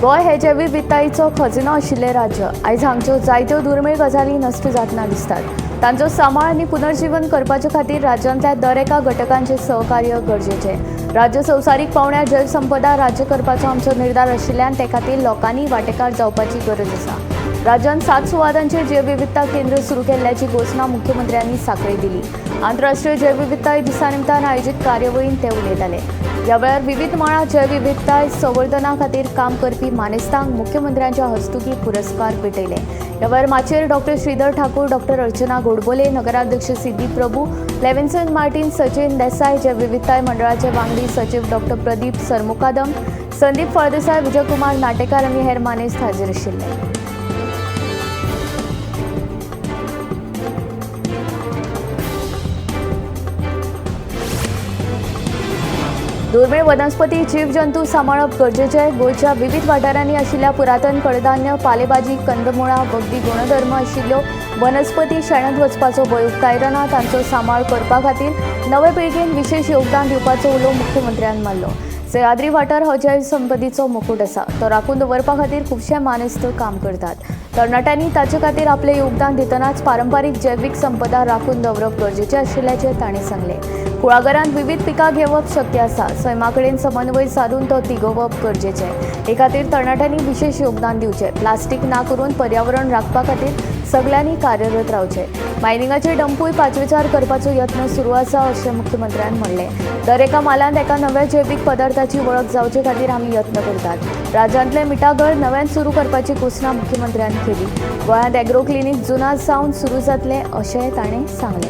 गोंय हे जैवविविधतायेचो खजिनो आशिल्लें राज्य. आयज हांगच्यो जायत्यो दुर्मीळ गजाली नश्ट जातना दिसतात. तांचो सांबाळ आनी पुनर्जीवन करपाचे खातीर राज्यांतल्या दर एका घटकांचें सहकार्य गरजेचें. राज्य संवसारीक पावंड्यार जैवसंपदा राज्य करपाचो आमचो निर्धार आशिल्ल्यान ते खातीर लोकांनी वांटेकार जावपाची गरज आसा. राज्यांत 7 सुवातांचेर जैवविविधता केंद्र सुरू केल्ल्याची घोशणा मुख्यमंत्र्यांनी सांखळे दिली. आंतरराष्ट्रीय जैवविविधताय दिसा निमतान आयोजीत कार्यावळींत ते उलयताले. ह्या वेळार विविध मळार जैवविविधताय संवर्धना खातीर काम करपी मानेस्तांक मुख्यमंत्र्यांच्या हस्तुकी पुरस्कार भेटयले. ह्या वेळार माचयेर डॉक्टर श्रीधर ठाकूर, डॉक्टर अर्चना गोडबोले, नगराध्यक्ष सिद्धी प्रभू, लेविन्सन मार्टीन, सचिन देसाय, जैवविविधताय मंडळाचे वांगडी सचिव डॉक्टर प्रदीप सरमुकादम, संदीप फळदेसाय, विजयकुमार नाटेकार आनी हेर मानेस्त हाजीर आशिल्ले. दुर्मीळ वनस्पती जीवजंतू सांबाळप गरजेचे. गोंयच्या विविध वाठारांनी आशिल्ल्या पुरातन कडधान्य, पालेभाजी, कंदमुळां, वखदी गुणधर्म आशिल्ल्यो वनस्पती शेणत वचपाचो भंय उक्तायतना तांचो सांबाळ करपा खातीर नवे पिळगेन विशेष योगदान दिवपाचो उलो मुख्यमंत्र्यान मारलो. सह्याद्री वाठार हो जैवसंपत्तीचो मुकूट आसा. तो राखून दवरपा खातीर खुबशे मानेस्त काम करतात. तरणाट्यांनी ताचे खातीर आपलें योगदान दितनाच पारंपारीक जैवीक संपदा राखून दवरप गरजेचें आशिल्ल्याचें तांणी सांगलें. कुळागरांत विविध पिकां घेवप शक्य आसा. सैमा कडेन समन्वय सादून तो तिगोवप गरजेचें. हे खातीर तरणाट्यांनी विशेष योगदान दिवचें. प्लास्टीक ना करून पर्यावरण राखपा खातीर सगल्यांनी कार्यरत रावचें. मायनिंगाचे डंपूय पाचवेचार करपाचो यत्न सुरू आसा अशें मुख्यमंत्र्यान म्हणलें. दर एका मालांत एका नव्या जैवीक पदार्थाची वळख जावचे खातीर आमी यत्न करतात. राज्यांतले मिठागर नव्यान सुरू करपाची घोशणा मुख्यमंत्र्यान केली. गोंयांत एग्रो क्लिनीक जुना सावन सुरू जातलें अशें ताणें सांगलें.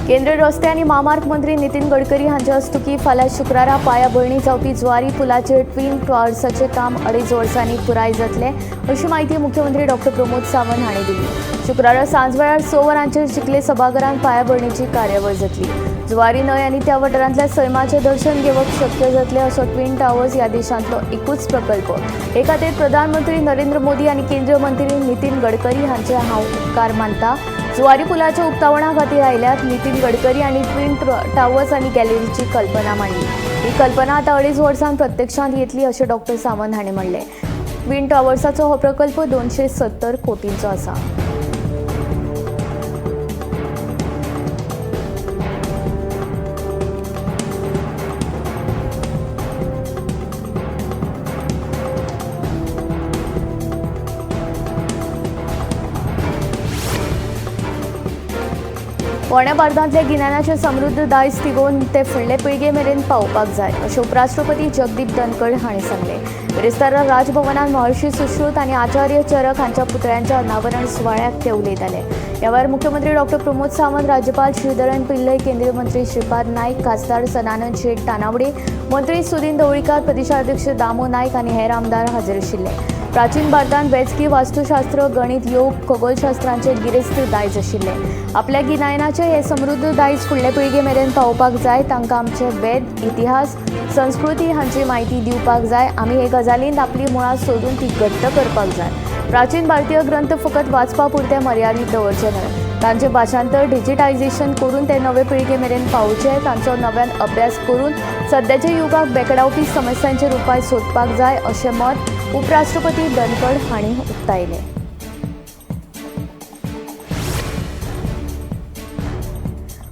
केंद्रीय रस्ते आनी म्हामार्ग मंत्री नितीन गडकरी हांच्या हस्तुकी फाल्यां शुक्रारा पांयाभरणी जावपी जुवारी पुलाचेर ट्विन टॉवर्साचें काम 2.5 वर्सांनी पुराय जातलें अशी म्हायती मुख्यमंत्री डॉक्टर प्रमोद सावंत हांणी दिली. शुक्रारा सांजवेळार 6 वरांचेर चिखले सभाघरांत पांयाभरणीची कार्यावळ जातली. जुवारी न्हंय आनी त्या वाठारांतल्या सैमाचें दर्शन घेवप शक्य जातलें असो ट्विन टॉवर्स ह्या देशांतलो एकूच प्रकल्प. हे खातीर प्रधानमंत्री नरेंद्र मोदी आनी केंद्रीय मंत्री नितीन गडकरी हांचे हांव उपकार मानता. जुवारी पुलाच्या उक्तावणा खातीर आयल्यात नितीन गडकरी आनी ट्विन टावर्स आनी गॅलरीची कल्पना मांडली. ही कल्पना आतां 2.5 वर्सांत प्रत्यक्षांत येतली अशें डॉक्टर सावंत हांणी म्हणलें. ट्विन टावर्साचो हो प्रकल्प 270 कोटींचो आसा. पोरण्या भारतांतल्या गिन्यानाचें समृद्ध दायज तिगोवन ते फुडले पिळगे मेरेन पावोवपाक जाय अशें उपराष्ट्रपती जगदीप धनखड हांणी सांगलें. बिरेस्तारा राजभवनान महर्षी सुश्रुत आनी आचार्य चरक हांच्या पुतळ्यांच्या अनावरण सुवाळ्याक ते उलयताले. ह्या वेळार मुख्यमंत्री डॉक्टर प्रमोद सावंत, राज्यपाल श्रीधरन पिल्लई, केंद्रीय मंत्री श्रीपाद नायक, खासदार सदानंद शेट तानावडे, मंत्री सुदिन ढवळीकार, प्रदेशाध्यक्ष दामू नायक आनी हेर आमदार हाजीर आशिल्ले. प्राचीन भारतांत वैजकी, वास्तुशास्त्र, गणित, योग, खगोलशास्त्रांचे गिरेस्त दायज आशिल्ले. आपल्या गिन्यानाचें हें समृद्ध दायज फुडले पिळगे मेरेन पावोवपाक जाय. तांकां आमचे वेद, इतिहास, संस्कृती हांची म्हायती दिवपाक जाय. आमी हे गजालींत आपली मुळां सोदून ती घट्ट करपाक जाय. प्राचीन भारतीय ग्रंथ फकत वाचपा पुरते मर्यादीत दवरचे न्हय, तांचें भाशांतर डिजिटायझेशन करून ते नवे पिळगे मेरेन पावोवचे. तांचो नव्यान अभ्यास करून सद्याच्या युगाक बेकडावपी समस्यांचेर उपाय सोदपाक जाय अशें मत उपराष्ट्रपती धनखड हांणी उक्तायलें.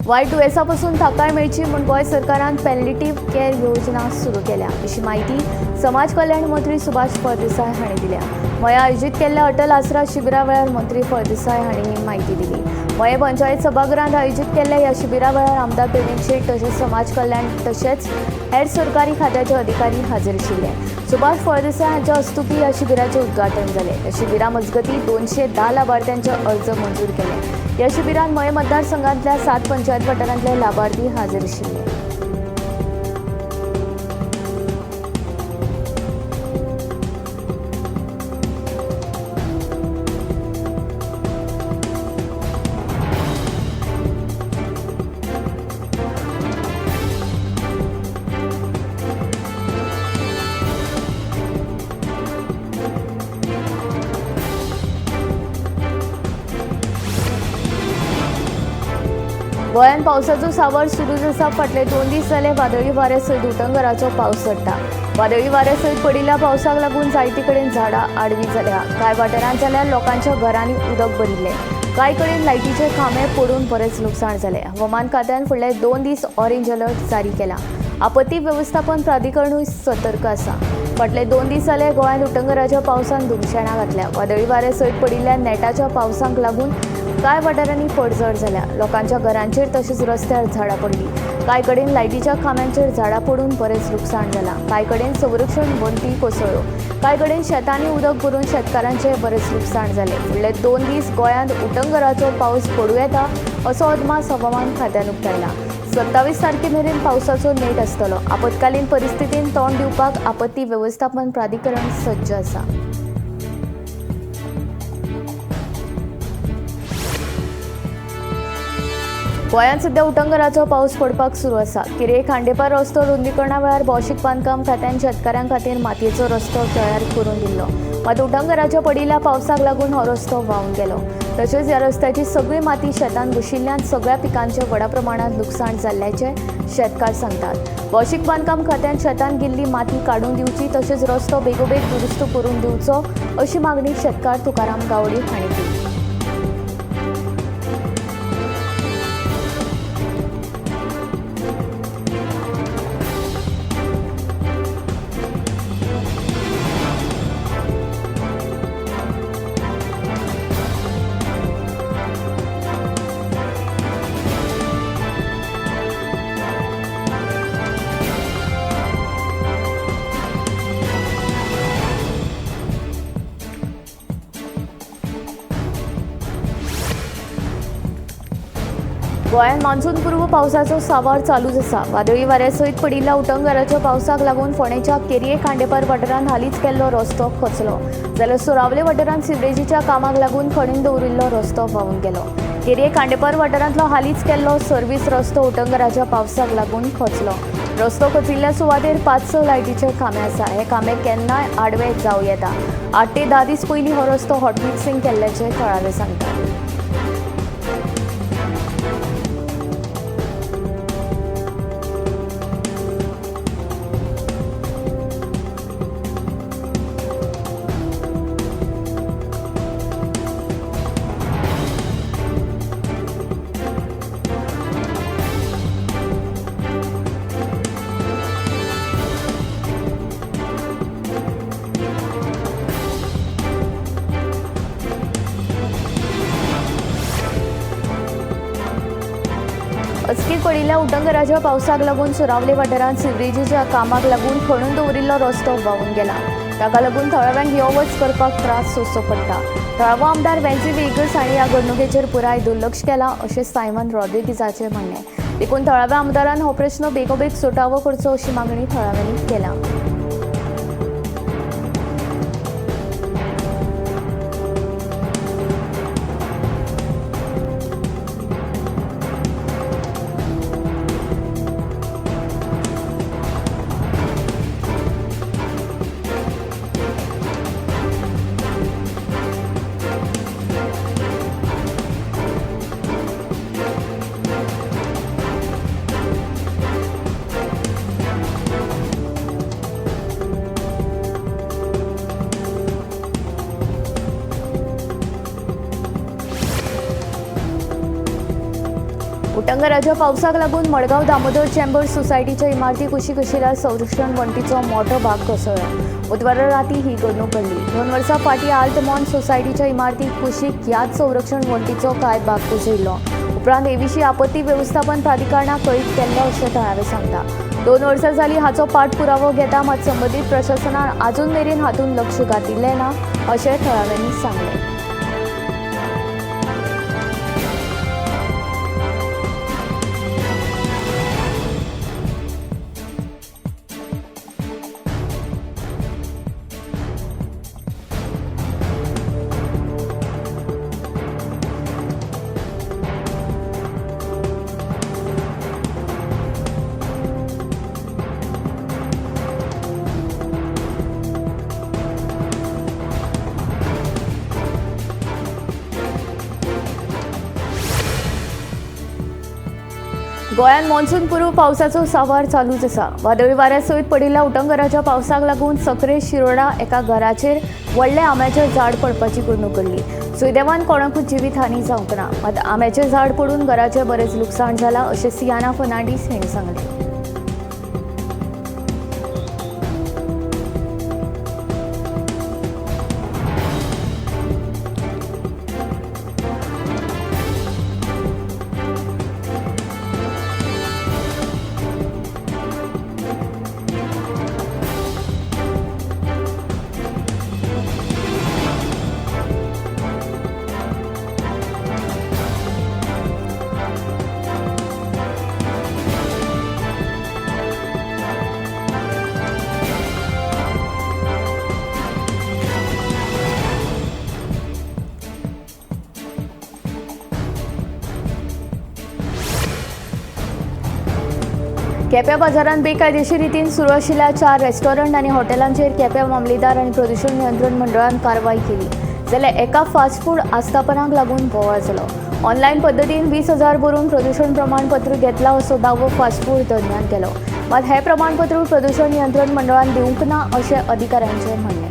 वायट दुयेंसा पसून थाकाय मेळची म्हूण गोंय सरकारान पॅलिएटिव्ह केअर योजना सुरू केल्या अशी म्हायती समाज कल्याण मंत्री सुभाष फळदेसाय हांणी दिल्या. मयां आयोजीत केल्ल्या अटल आसरा शिबिरा वेळार मंत्री फळदेसाय हांणी ही म्हायती दिली. मयें पंचायत सभाघरांत आयोजीत केल्ल्या ह्या शिबिरा वेळार आमदार प्रवीण शेट तशेंच समाज कल्याण तशेंच हेर सरकारी खात्याचे अधिकारी हाजीर आशिल्ले. सुभाष फळदेसाय हांच्या हस्तुकी ह्या शिबिराचें उद्घाटन जालें. ह्या शिबिरा मजगतीं 210 लाभार्थ्यांचे अर्ज मंजूर केले. ह्या शिबिरांत मयें मतदारसंघांतल्या 7 पंचायत वाठारांतले लाभार्थी हाजीर आशिल्ले. गोंयांत पावसाचो सांवर सुरूच आसा. फाटले 2 दीस जाले वादळी वाऱ्या सयत उटंगराचो पावस चडटा. वादळी वाऱ्या सयत पडिल्ल्या पावसाक लागून जायते कडेन झाडां आडवी जाल्या. कांय वाठारांत जाल्यार लोकांच्या घरांनी उदक भरिल्लें. कांय कडेन लायटीचे खांबे पडून बरेंच लुकसाण जालें. हवामान खात्यान फुडले 2 दीस ऑरेंज अलर्ट जारी केला. आपत्ती वेवस्थापन प्राधिकरणूय सतर्क आसा. फाटले 2 दीस जाले गोंयांत उटंगराच्या पावसान धुमशेणां घातल्या. वादळी वाऱ्या सयत पडिल्ल्या नेटाच्या पावसाक लागून कांय वाठारांनी पडझड जाल्या. लोकांच्या घरांचेर तशेंच रस्त्यार झाडां पडली. कांय कडेन लायटीच्या खांब्यांचेर झाडां पडून बरेंच लुकसाण जालां. कांय कडेन संरक्षण वण्टी कोसळ्ळ्यो. कांय कडेन शेतांनी उदक भरून शेतकारांचें बरेंच लुकसाण जालें. फुडले 2 दीस गोंयांत उटंगराचो पावस पडूं येता असो अदमास हवामान खात्यान उक्तायला. 27 तारखे मेरेन पावसाचो नेट आसतलो. आपत्कालीन परिस्थितीन तोंड दिवपाक आपत्ती वेवस्थापन प्राधिकरण सज्ज आसा. गोंयांत सध्या उटंगराचो पावस पडपाक सुरू आसा. किरे खांडेपार रस्तो रुंदीकरणा वेळार भौशीक बांदकाम खात्यान शेतकारां खातीर मातयेचो रस्तो तयार करून दिल्लो. मात उटंगराच्या पडिल्ल्या पावसाक लागून हो रस्तो व्हांवन गेलो. तशेंच ह्या रस्त्याची सगळी माती शेतांत घुशिल्ल्यान सगळ्या पिकांचें व्हडा प्रमाणांत लुकसाण जाल्ल्याचें शेतकार सांगतात. भौशीक बांदकाम खात्यान शेतांत गेल्ली माती काडून दिवची तशेंच रस्तो बेगोबेग दुरुस्त करून दिवचो अशी मागणी शेतकार तुकाराम गावडे हांणी केली. गोंयांत मान्सून पूर्व पावसाचो सांवार चालूच आसा. वादळी वाऱ्या सयत पडिल्ल्या उटंगराच्या पावसाक लागून फोंडेच्या केरये खांडेपार वाठारांत हालींच केल्लो रस्तो खचलो. जाल्यार सुरावले वाठारांत सिवरेजीच्या कामाक लागून खणीन दवरिल्लो रस्तो व्हांवन गेलो. केरये खांडेपार वाठारांतलो हालींच केल्लो सर्वीस रस्तो उटंगराच्या पावसाक लागून खचलो. रस्तो खचिल्ल्या सुवातेर 5-6 लायटीचे खांबे आसा. हे खांबे केन्नाय आडवे जावं येता. 8 ते 10 दीस पयलीं हो रस्तो हॉटमिक्सिंग केल्ल्याचें थळावे सांगतात. अचकीत पडिल्ल्या उटंगराच्या पावसाक लागून सुरावले वाठारांत सिवरेजीच्या कामाक लागून खणून दवरिल्लो रस्तो व्हांवन गेला. ताका लागून थळाव्यांक यो वच करपाक त्रास सोंसचो पडटा. थळावो आमदार वेन्झी व्हिएगस हांणी ह्या घडणुकेचेर पुराय दुर्लक्ष केलां अशें सायमन रॉड्रिगीजाचें म्हणणें. देखून थळाव्या आमदारान हो प्रस्न बेगोबेग सुटावो करचो अशी मागणी थळाव्यांनी केल्या. उटंगराच्या पावसाक लागून मडगांव दामोदर चेंबर सोसायटीच्या इमारती कुशीक आशिल्ल्या संरक्षण वण्टीचो मोठो भाग कोसळ्ळो. बुधवारा राती ही घडणूक घडली. 2 वर्सां फाटीं आल्टमॉन सोसायटीच्या इमारती कुशीक ह्याच संरक्षण वण्टीचो कांय भाग कोसळिल्लो. उपरांत हे विशीं आपत्ती वेवस्थापन प्राधिकरणाक कळीत केल्लें अशें थळावे सांगता. 2 वर्सां जालीं हाचो पाठपुरावो घेता, मात संबंदीत प्रशासनान आजून मेरेन हातूंत लक्ष घातिल्लें ना अशें थळाव्यांनी सांगलें. गोंयांत मॉन्सून पूर्व पावसाचो सांवार चालूच आसा. वादळी वाऱ्या सयत पडिल्ल्या उटंगराच्या पावसाक लागून सकरे शिरोडा एका घराचेर व्हडलें आंब्याचें झाड पडपाची घडणूक घडली. सुदैवान कोणाकूच जिवीत हानी जावंक ना, मात आंब्याचें झाड पडून घराचें बरेंच लुकसाण जालां अशें सियाना फर्नांडीस हांणी सांगलें. केप्यां बाजारांत बेकायदेशीर रितीन सुरू आशिल्ल्या 4 रेस्टॉरंट आनी हॉटेलांचेर केप्यां मामलेदार आनी प्रदूशण नियंत्रण मंडळान कारवाय केली. जाल्यार एका फास्ट फूड आस्थापनाक लागून बोवाळ जालो. ऑनलायन पद्दतीन 20,000 भरून प्रदूशण प्रमाणपत्र घेतला असो दावो फास्ट फूड तज्ञान केलो. मात हें प्रमाणपत्र प्रदूशण नियंत्रण मंडळान दिवंक ना अशें अधिकाऱ्यांचें म्हणणें.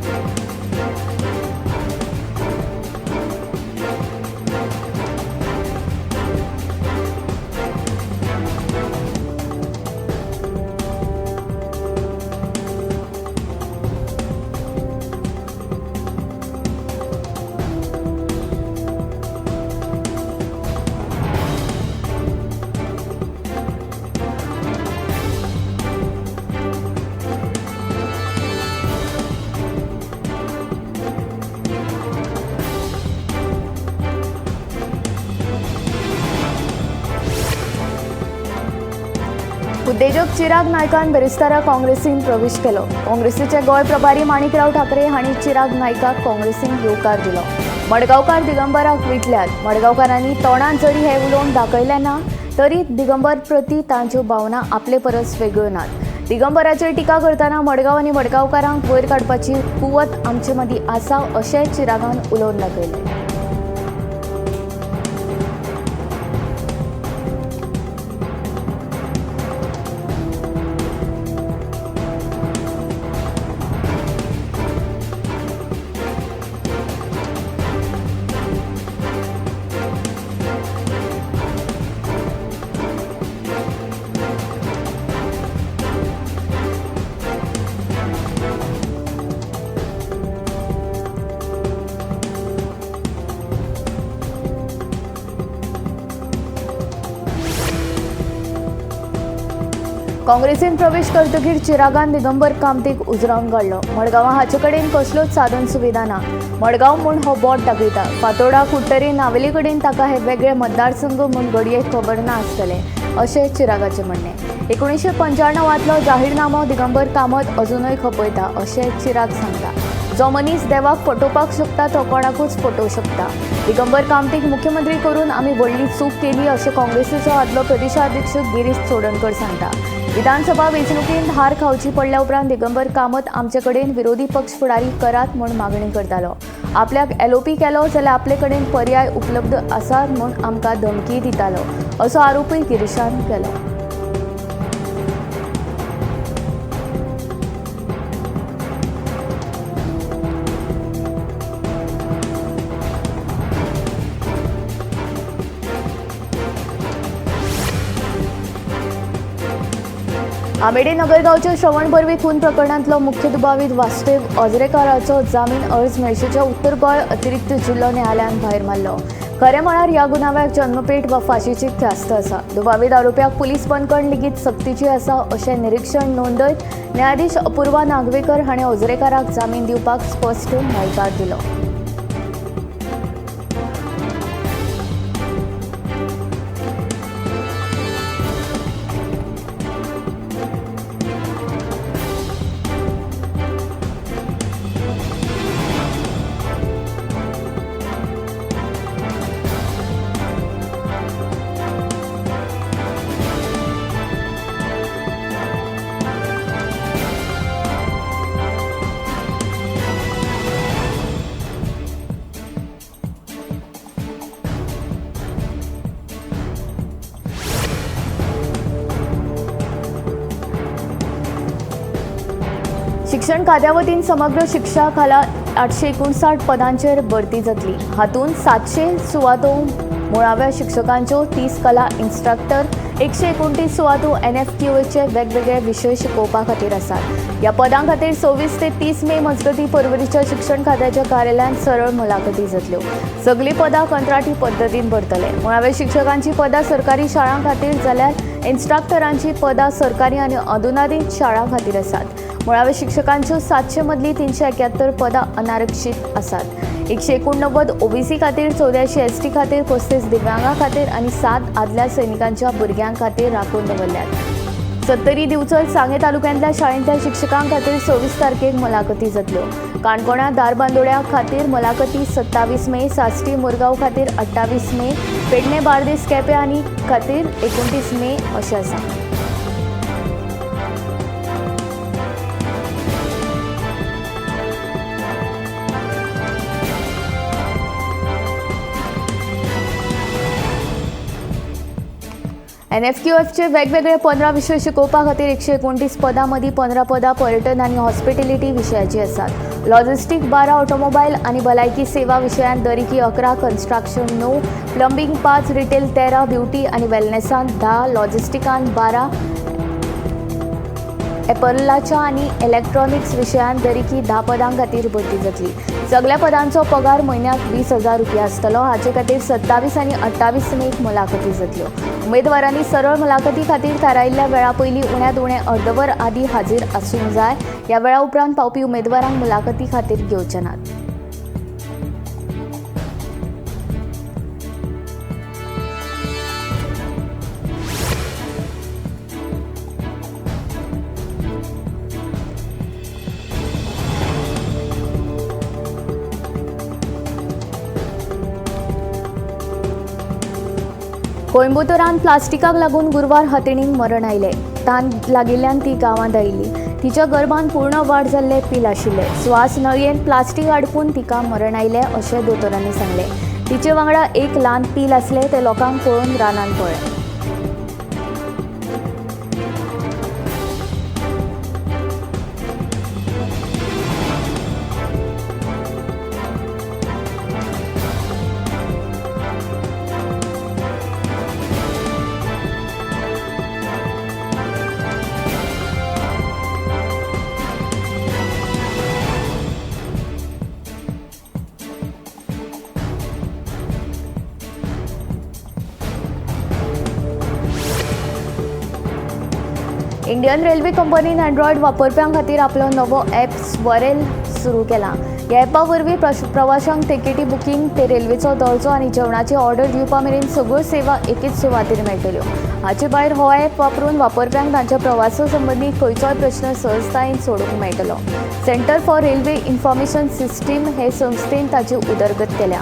उद्देजक चिराग नायकान बेरेस्तारा काँग्रेसीन प्रवेश केलो. काँग्रेसीचे गोंय प्रभारी माणिकराव ठाकरे हांणी चिराग नायकाक काँग्रेसीन येवकार दिलो. मडगांवकार दिगंबराक विटल्यात. मडगांवकारांनी तोंडान जरी हे उलोवन दाखयलें ना तरी दिगंबर प्रती तांच्यो भावना आपले परस वेगळ्यो नात. दिगंबराचेर टिका करतना मडगांव आनी मडगांवकारांक वयर काडपाची कुवत आमचे मदीं आसा अशें चिरागान उलोवन दाखयलें. काँग्रेसीन प्रवेश करतकीर चिरागान दिगंबर कामतीक उजरावन काडलो. मडगांवां हाचे कडेन कसल्योच साधन सुविधा ना. मडगांव म्हूण हो बोट दाखयता. फातोडा कुडटरी नावेली कडेन ताका हे वेगळे मतदारसंघ म्हूण घडये खबर ना आसतलें अशें चिरागाचें म्हणणें. 1995तलो जाहीरनामो दिगंबर कामत अजुनूय खपयता अशें चिराग सांगता. जो मनीस देवाक फटोवपाक शकता तो कोणाकूच फटोवंक शकता. दिगंबर कामतीक मुख्यमंत्री करून आमी व्हडली चूक केली अशें काँग्रेसीचो आदलो प्रदेशाध्यक्ष गिरीश चोडणकर सांगता. विधानसभा वेंचणुकेंत हार खावची पडल्या उपरांत दिगंबर कामत आमचे कडेन विरोधी पक्ष फुडारी करात म्हूण मागणी करतालो. आपल्याक एलओपी केलो जाल्यार आपले कडेन पर्याय उपलब्ध आसात म्हूण आमकां धमकी दितालो असो आरोपूय गिरीशान केलो. आमेडे नगरगांवच्या श्रवण बर्वे खून प्रकरणांतलो मुख्य दुबावीत वासुदेव ओझरेकाराचो जामीन अर्ज मेळशेच्या उत्तर गोंय अतिरिक्त जिल्लो न्यायालयान भायर मारलो. खरें म्हळ्यार ह्या गुन्यांवाक जन्मपेठ वा फांशीची ख्यास्त आसा. दुबावीत आरोप्याक पुलीस बंदखण लेगीत सक्तीची आसा अशें निरीक्षण नोंदयत न्यायाधीश अपूर्वा नागवेकर हाणें ओझरेकाराक जामीन दिवपाक स्पश्ट न्हयकार दिलो. शिक्षण खात्या वतीन समग्र शिक्षा खाला 859 पदांचेर भरती जातली. हातूंत 700 सुवातो मुळाव्या शिक्षकांच्यो, 30 कला इन्स्ट्रक्टर, 129 सुवातो NFQAचे वेगवेगळे विशय शिकोवपा खातीर आसात. ह्या पदां खातीर 26 ते 30 मे मजगतीं पर्वरीच्या शिक्षण खात्याच्या कार्यालयांत सरळ मुलाखती जातल्यो. सगलीं पदां कंत्राटी पद्दतीन भरतले. मुळाव्या शिक्षकांची पदां सरकारी शाळां खातीर जाल्यार इन्स्ट्रक्टरांची पदां सरकारी आनी अनुदानीत शाळां खातीर आसात. मुळाव्या शिक्षकांच्यो 700 मदलीं 371 पदां अनारक्षीत आसात. 189 OBC खातीर, 84 ST खातीर, 35 दिव्यांगा खातीर आनी 7 आदल्या सैनिकांच्या भुरग्यां खातीर राखून दवरल्यात. सत्तरी, दिवचल, सांगें तालुक्यांतल्या शाळेंतल्या शिक्षकां खातीर 26 तारखेक मुलाखती जातल्यो. काणकोणा धारबांदोड्या खातीर मुलाखती 27 मे, साश्टी मुरगांव खातीर 28 मे, पेडणे बार्देस केपें आनी खातीर 29 मे अशें आसा. NFQFचे वेगवेगळे 15 विशय शिकोवपा खातीर 129 पदां मदीं 15 पदां पर्यटन आनी हॉस्पिटेलिटी विशयाची आसात. लॉजिस्टीक 12, ऑटोमोबायल आनी भलायकी सेवा विशयांत दरेकी 11, कन्स्ट्रक्शन 9, प्लंबींग 5, रिटेल 13, ब्युटी आनी वेलनेसांत 10, लॉजिस्टिकांत 12, एपरलाच्या आनी इलेक्ट्रॉनिक्स विशयांत दरेकी 10 पदां खातीर भरती जातली. सगल्या पदांचो पगार म्हयन्याक 20,000 रुपया आसतलो. हाचे खातीर 27 आनी 28 मेक मुलाखती जातल्यो. उमेदवारांनी सरळ मुलाखती खातीर थारायिल्ल्या वेळा पयलीं उण्यांत उणें अर्दवर आदी हाजीर आसूंक जाय. ह्या वेळा उपरांत पावपी उमेदवारांक मुलाखती खातीर घेवचे नात. कोयंबतूरान प्लास्टिकाक लागून गुरवार हतिणीक मरण आयलें. तान लागिल्ल्यान ती गांवांत आयिल्ली. तिच्या गर्भान पूर्ण वाड जाल्ले पील आशिल्ले. श्वास नळयेन प्लास्टीक आडकून तिका मरण आयलें अशें दोतोरांनी सांगलें. तिचे वांगडा एक ल्हान पील आसलें. तें लोकांक पळोवन रानांत पळ्ळें. इंडियन रेल्वे कंपनीन एंड्रॉयड वापरप्यां खातीर आपलो नवो ॲप स्वरेल सुरू केला. ह्या ॲपा वरवीं प्रवाशांक तिकेटी बुकींग ते रेल्वेचो दर्जो आनी जेवणाची ऑर्डर दिवपा मेरेन सगळ्यो सेवा एकेच सुवातेर मेळटल्यो. हाचे भायर हो ॲप वापरून वापरप्यांक तांच्या प्रवासा संबंदी खंयचोय प्रश्न सहजतायेन सोडोवंक मेळटलो. Centre for railway information system हे संस्थेन ताची उदरगत केल्या.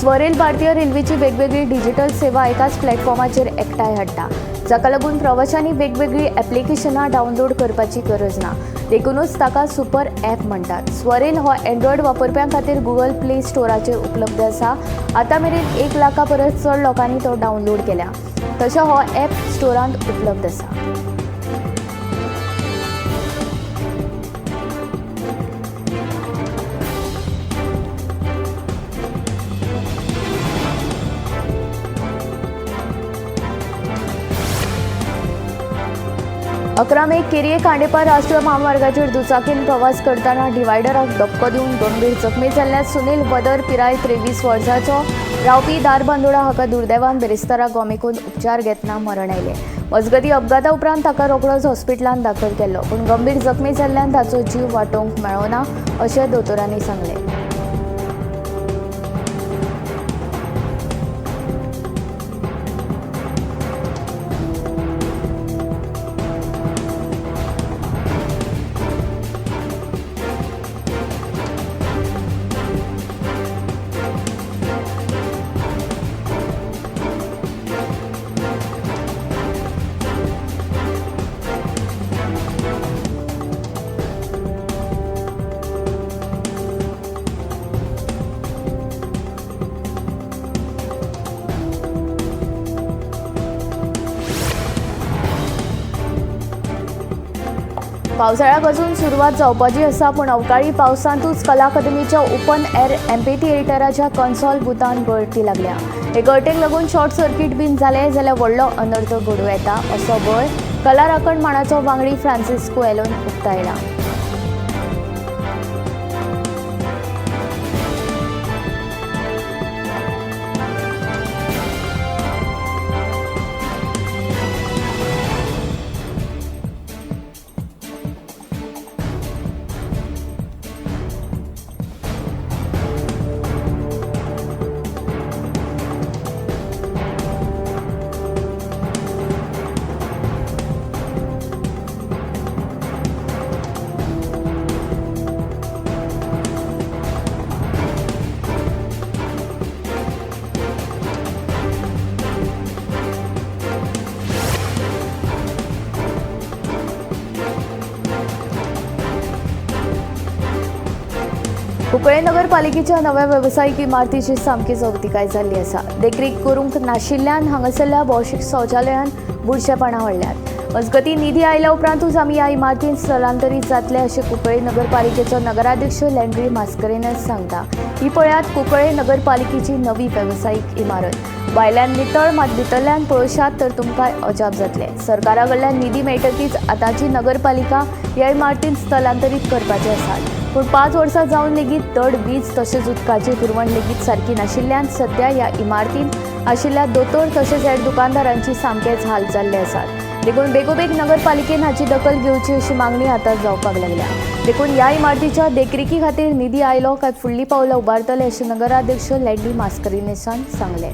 स्वरेल भारतीय रेल्वेची वेगवेगळी डिजिटल सेवा एकाच प्लॅटफॉर्माचेर एकठांय हाडटा, जाका लागून प्रवाशांनी वेगवेगळीं ॲप्लिकेशनां डावनलोड करपाची गरज ना. देखूनच ताका सुपर ॲप म्हणटात. स्वरेल हो एंड्रॉयड वापरप्यां खातीर गुगल प्ले स्टोराचेर उपलब्ध आसा. आतां मेरेन 1 लाखा परस चड लोकांनी तो डावनलोड केल्या. तशें हो ॲप स्टोरांत उपलब्ध आसा. 11 मे केरये खांडेपार राष्ट्रीय म्हामार्गाचेर दुचाकीन प्रवास करतना डिवायडराक धपको दिवन गंभीर जखमी जाल्ल्या सुनील वदर पिराय 23 वर्सांचो रावपी धारबांदोडा हाका दुर्दैवान बिरेस्तारा गोमेकून उपचार घेतना मरण आयलें. मजगतीं अपघाता उपरांत ताका रोखडोच हॉस्पिटलांत दाखल केल्लो, पूण गंभीर जखमी जाल्ल्यान ताचो जीव वाटोवंक मेळ्ळो ना अशें दोतोरांनी सांगलें. पावसाळ्याक अजून सुरवात जावपाची आसा, पूण अवकाळी पावसांतूच कला अकादमीच्या ओपन एर एम्पीथिएटराच्या कन्सोल बुथान गळटी लागल्या. हे गळटेक लागून शॉर्ट सर्किट बीन जालें जाल्यार व्हडलो अनर्थ घडूं येता असो भंय कला राखण मांडाचो वांगडी फ्रांसिस्को एलोन उक्तायला. कुंकळे नगरपालिकेच्या नव्या वेवसायीक इमारतीची सामकी चवतिकाय जाल्ली आसा. देखरेख करूंक नाशिल्ल्यान हांगासरल्या भौशीक शौचालयान बुरशेपणां वाडल्यात. मजगतीं निधी आयल्या उपरांतूच आमी ह्या इमारतींत स्थलांतरीत जातले अशें कुंकळे नगरपालिकेचो नगराध्यक्ष लँड्री मास्करेनस सांगता. ही पळयात कुंकळे नगरपालिकेची नवी वेवसायीक इमारत. भायल्यान नितळ मात भितरल्यान पळोवशात तर तुमकां अजाप जातलें. सरकारा कडल्यान निधी मेळटकीच आतांची नगरपालिका ह्या इमारतींत स्थलांतरीत करपाचे आसात. पूण 5 वर्सां जावन लेगीत धड वीज तशेंच उदकाची पुरवण लेगीत सारकी नाशिल्ल्यान सध्या ह्या इमारतींत आशिल्ल्या दोतोर तशेंच हेर दुकानदारांची सामकेच हाल जाल्ले आसात. देखून बेगोबेग नगरपालिकेन हाची दखल घेवची अशी मागणी आतां जावपाक लागल्या. देखून ह्या इमारतीच्या देखरेखी खातीर निधी आयलो काय फुडलीं पावलां उबारतले अशें नगराध्यक्ष लँडी मास्करिनेसान सांगलें.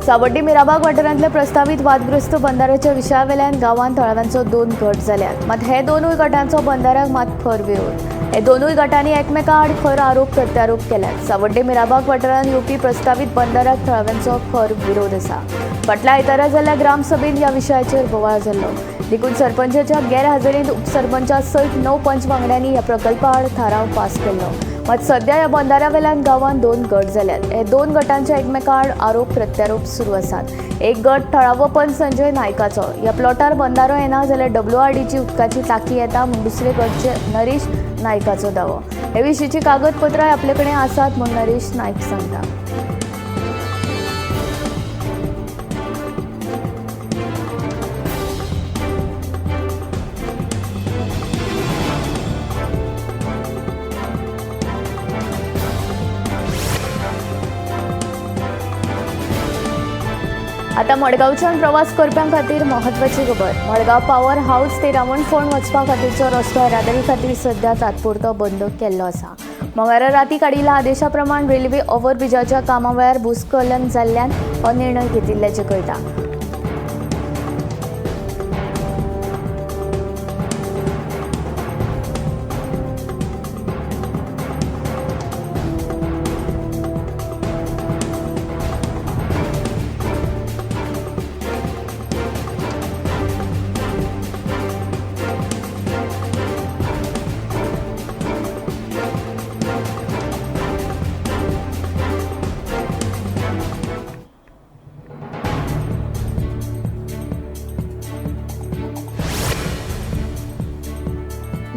सावड्डी मिराबाग वाठारांतल्या प्रस्तावीत वादग्रस्त बंधाऱ्याच्या विशयावेल्यान गांवांत थळाव्यांचो 2 गट जाल्यात. मात हे दोनूय गटांचो बंधाऱ्याक मात खर विरोध. हे दोनूय गटांनी एकमेकां आड खर आरोप प्रत्यारोप केल्यात. सावड्डे मिराबाग वाठारांत येवपी प्रस्तावीत बंधाऱ्याक थळाव्यांचो खर विरोध आसा. फाटल्या आयतारा जाल्ल्या ग्रामसभेंत ह्या विशयाचेर बोवाळ जाल्लो. देखून सरपंचाच्या गैरहाजेरींत उपसरपंचा सयत 9 पंच वांगड्यांनी ह्या प्रकल्पा आड थाराव पास केल्लो. मात सध्या ह्या बंधाऱ्यावेल्यान गांवांत 2 गट जाल्यात. हे 2 गटांच्या एकमेकां आड आरोप प्रत्यारोप सुरू आसात. एक गट थळावो पंच संजय नायकाचो. ह्या प्लॉटार बंधारो येना जाल्यार WRDची उदकाची टाकी येता म्हूण दुसरे गटचे नरेश नायकाचो दावो. हे विशींची कागदपत्रां आपले कडेन आसात म्हूण नरेश नायक सांगता. आता मडगांवच्यान प्रवास करप्यां खातीर म्हत्वाची खबर. मडगांव पावर हावस ते रावणफोंड वचपा खातीरचो रस्तो येरादारी खातीर सध्या तात्पुरतो बंद केल्लो आसा. मंगळारा राती काडिल्ल्या आदेशा प्रमाण रेल्वे ओव्हरब्रिजाच्या कामा वेळार भूस्खलन जाल्ल्यान हो निर्णय घेतिल्ल्याचें कळटा.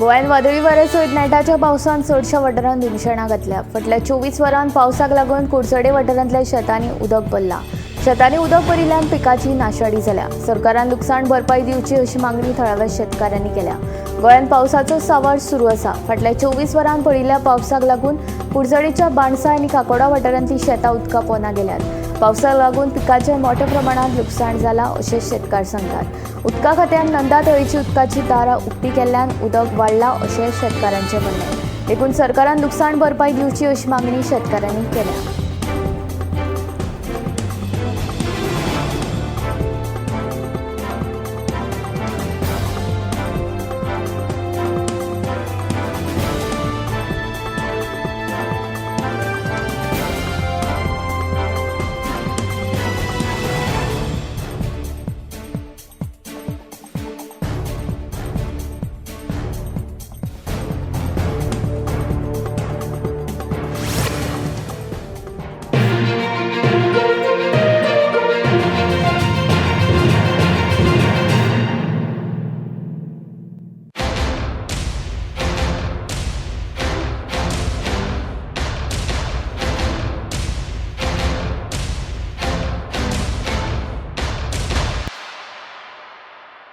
गोव्यान वादळी वाऱ्या सयत नेटाच्या पावसान चडशा वाठारांत धुमशेणां घातल्या. फाटल्या 24 वरांत पावसाक लागून कुडचडे वाठारांतल्या शेतांनी उदक भरलां. शेतांनी उदक भरिल्ल्यान पिकाची नाशाडी जाल्या. सरकारान लुकसाण भरपाई दिवची अशी मागणी थळाव्या शेतकारांनी केल्या. गोंयांत पावसाचो सांवार सुरू आसा. फाटल्या 24 वरांत पडिल्ल्या पावसाक लागून कुडचडेच्या बाणसा आनी काकोडा वाठारांतली शेतां उदका पोंदा गेल्यात. पावसाक लागून पिकाचें मोठ्या प्रमाणांत लुकसाण जालां अशें शेतकार सांगतात. उदका खात्यान नंदा तळीची उदकाची दारां उक्ती केल्ल्यान उदक वाडलां अशें शेतकारांचें म्हणणें. देखून सरकारान लुकसाण भरपाई दिवची अशी मागणी शेतकारांनी केल्या.